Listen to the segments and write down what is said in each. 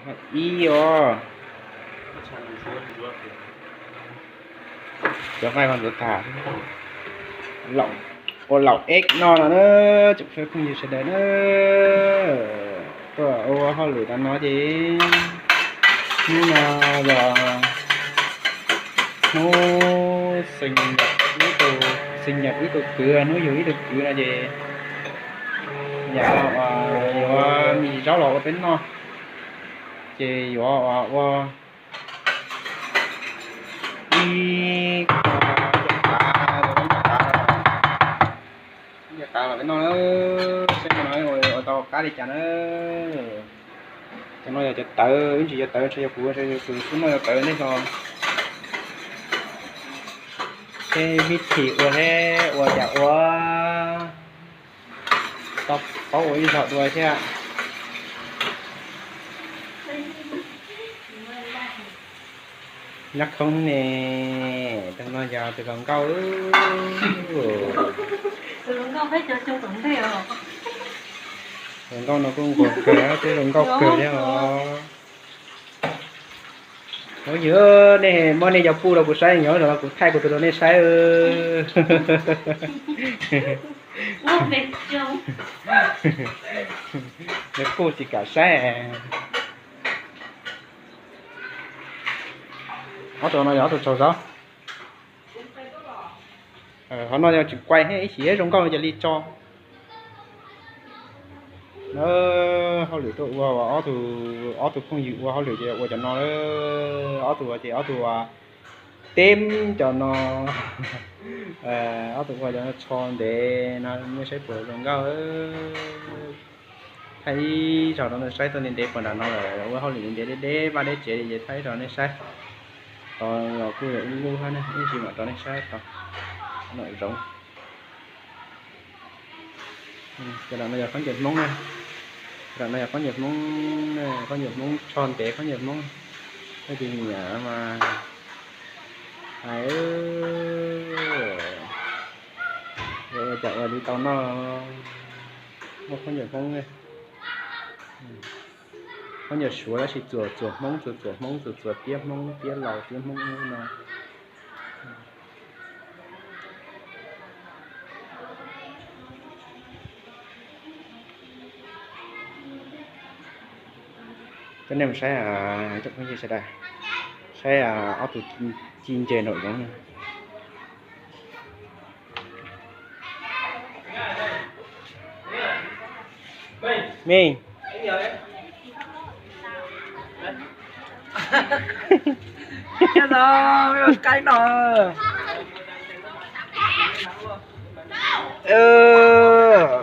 Ib os, cov nqaij ko ntxuav tas, ua laum eb no no na, tsoom phooj ywg sawv daws na, tuaj ua hauj lwm tas no ces hnub no yog hnub xees nyam ib tug, xees nyam ib tug kwv, hnub yug ib tug kwv no ces yam yuav mi zaub los ua peb noj, ces yuav ua ib, ib ncav tav los peb noj, seb no ua tau qab li cas na. Cov no yog cov tawv, ib ntsis cov tawv ntshe yog kuv, ntshe yog kuv xub noj cov tawv ntej no. Seb vib thim ua seb ua cas ua, tau paub ua ib zaug dua thiab. Nyob khoob ne, tus no yog tus hluas nkauj. Hluas nkauj no kuj nquag kawg, twb zoo nkauj kawg thiab os. Ua yog nej muab nej cov puj rau kuv saib, nyob no kuv thaij kuv tus rau nej saib. Cov puj tsis kam saib. Ob tug no yog ob tug tsaug zog. Qhov no yog tseem kuai thiab, ib chim zoo nkauj no cia li tso. Hauj lwm tuaj ua, ob tug, ob tug phooj ywg ua hauj lwm ces ua cov no, ob tug ces ob tug teb cov no, ob tug ua cov no tsho ntev no, nej saib puas zoo nkauj. Thaij ib zaug rau nej saib, tuaj ntev ntev puag nram no lawm, ua hauj lwm ntev ntev deb deb vaj deb tsev li ces thaij ib zaug nej saib. Tod los kuj yog ib lub hab ne, ib ntsis mam rau nej saib tod. Nom zoov. Cov no yog khaub ncaws Hmoob na. Cov no yog khaub ncaws Hmoob, khaub ncaws Hmoob tsho ntev, khaub ncaws Hmoob. Leej twg nyiam mas hais, ua cas ua li tau noj. Muaj khaub ncaws Hmoob, khaub ncaws Suav tab sis txuas txuas Hmoob, txuas txuas Hmoob, txuas txuas tiab Hmoob, tiab laus tiab Hmoob no. Coj nej mus saib, cov phooj ywg sawv daws, saib ob tug ci ntses nraum zoov. Mej,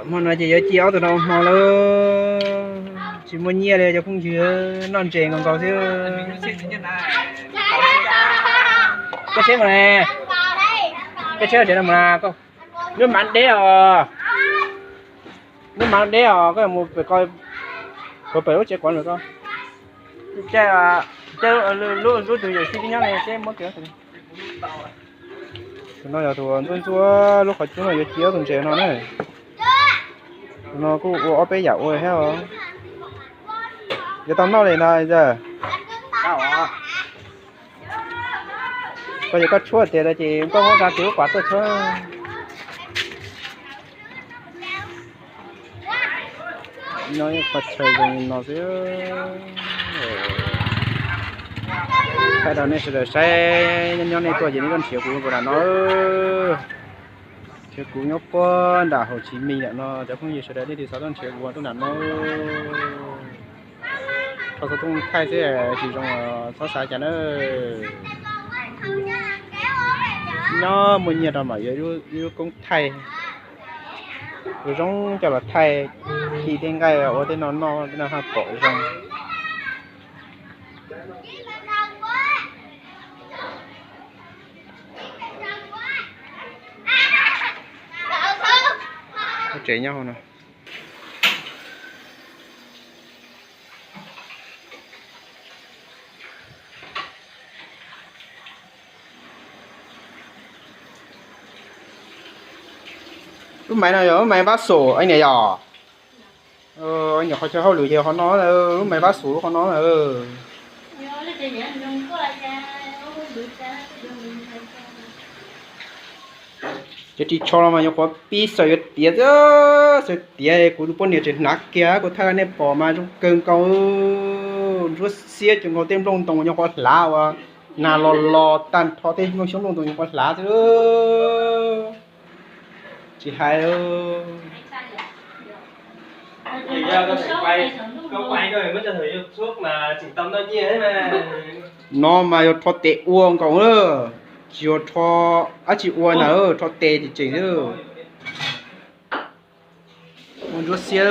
hmo no ces yuav ci ob tug no hmo lawm, tsis muaj nyiaj li cov phooj ywg, noj ntses nkaus nkaus xwb. Koj tsheb mus na, koj tsheb tsev no mus na, lub mav deb os, lub mav deb os, koj mus pem ko, pem lub tsev quav lawm ko. Lub twg yawm txiv tib nyob ne, seb muab kiag. Tus no yog tus ntxuav ntxuav lub qhov cub no yuav ci ob tug ntses no na. Tus no kuj ua ob peb yam ua thiab os. Yuav tau noj li no. Koj yog koj tshuab tiag ces koj muab kag kiag lub quav tuaj tshuab. No qhov chaw zoo no xwb. Thaij rau nej sawv daws saib, nyob nyob nej tuaj ces nej tuaj nrhiav kuv puag nram no. Nrhiav kuv nyob puag nram Hồ Chí Minh nram no, cov phooj ywg sawv daws nej twb xav tuaj nrhiav kuv tuaj nram no. Tso xov tooj thaij xwb tsis zoo, txhob xav cas na. Nyob muaj nyiaj rau mam yuav ib lub koob thaij, ua zoo coj los thaij, ci tej nqaij ua tej no noj tej no haj pom zoo. Tsev nyob hauv no. Lub maiv no yog lub maiv npab xum ib niam yog. Nyuam qhuav chaw hauj lwm ces qhov no, lub me pab xum qhov no na. Cov ris tsho no mas nyuam qhuav pib xaws yuav tiav xwb, xaws tiav kuv tus poj niam tseem hnav kiag, kuv thaij nej pom mas zoo kawg nkaus. Ntsuab xiab cuag nkaus tej nplooj ntoo nyuam qhuav hlav uas nag los los tag nrho tej nplooj xyoob nplooj ntoo nyuam qhuav hlav xwb. Tsis hais. No mas yog rho tes ua nkaus na, tsis yog rho dab tsi ua na, rho tes tseem tseem xwb. Muaj ntsuab xiab,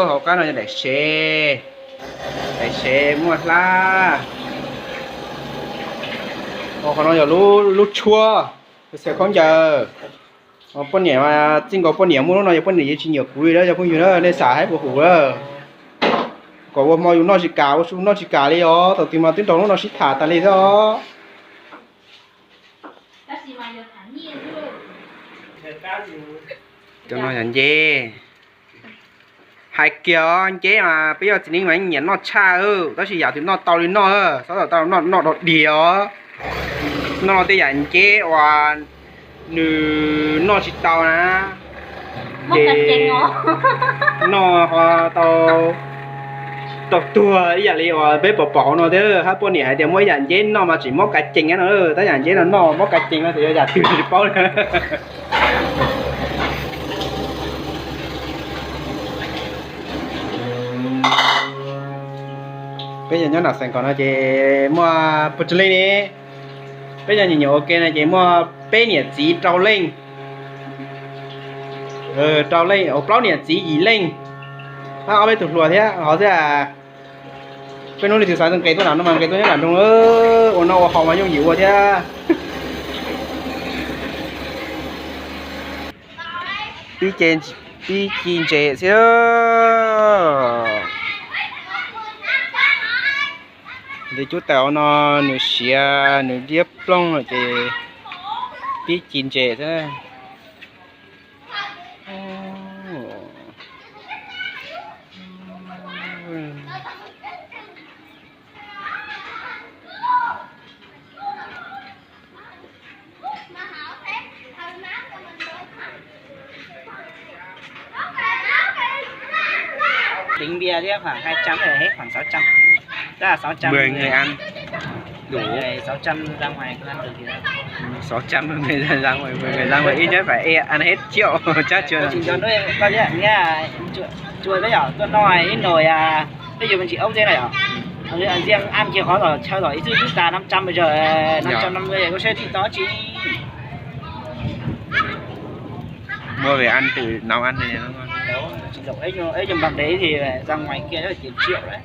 hauv qab no yog daim sev, daim sev muaj hlab. Qhov no yog lub tshuab xaws khaub ncaws. Poj niam, txij nkaus poj niam muaj lub no yog poj niam yeej tsis nyiam kuv li lawm cov phooj ywg na, nej xav hais puas huv lawm. Kom ua hmo yus noj tsis kam, ua su noj tsis kam li os, thaum twg mas twb nrog lub no sib tham tas li xwb os. Cov no yog nceb. Hais kiag os, nceb mas peb yog txiv neej mas nyiam noj tshaj, tab sis yam twg noj tau li noj, txhob tau noj noj dog dig os. Noj tej yam nceb uas nws noj tsis tau na, ces noj ho tau, tau tuag ib yam li uas peb pom pom hauv no thiab. Hab poj niam hais tias muaj ib yam nceb noj mas tseem mob kav cees no, tab yam nceb no noj mob kav cees no ces yog yam twg tsis paub li. Peb yog nyob nram Xeev Kos no ces muaj puas tsawg leej ne? Peb yog nyiam nyiam ua ke no ces muaj peb niam txiv rau leej, rau leej, plaub niam txiv yim leej, hab ob peb tug hluas thiab hov xwb. Peb hnub leej twg xav nqes tuaj nram no mas nqes tuaj nyob nram nroog, ua noj ua haus mas yooj yim ua thiab. Pib ci ntses xwb. Nws cub taws no, nws siav nws liab ploog lawm ces pib ci ntses xwb. Tính bia thiab khoảng hai trăm rồi, hết khoảng sáu trăm. Tức là sáu trăm người ăn. Đủ. Sáu trăm ra ngoài không ăn được gì đâu. Sáu trăm người ra ngoài, mười người ra ngoài, ít nhất phải ăn hết triệu chắc chưa. Chỉ cho đôi con chứ, nghe chùa, chùa với nhỏ tuần no ít nổi à. Ví dụ mình chỉ ốc thế này à. Riêng ăn chìa khóa rồi, chơi rồi, ít nhất chúng ta năm trăm bây giờ, năm trăm năm mươi có sẽ thì đó chứ. Mua về ăn tự nấu ăn thì nó ngon. Đâu, chỉ dụ ếch, ếch trong bọc đấy thì ra ngoài kia nó là chín triệu đấy.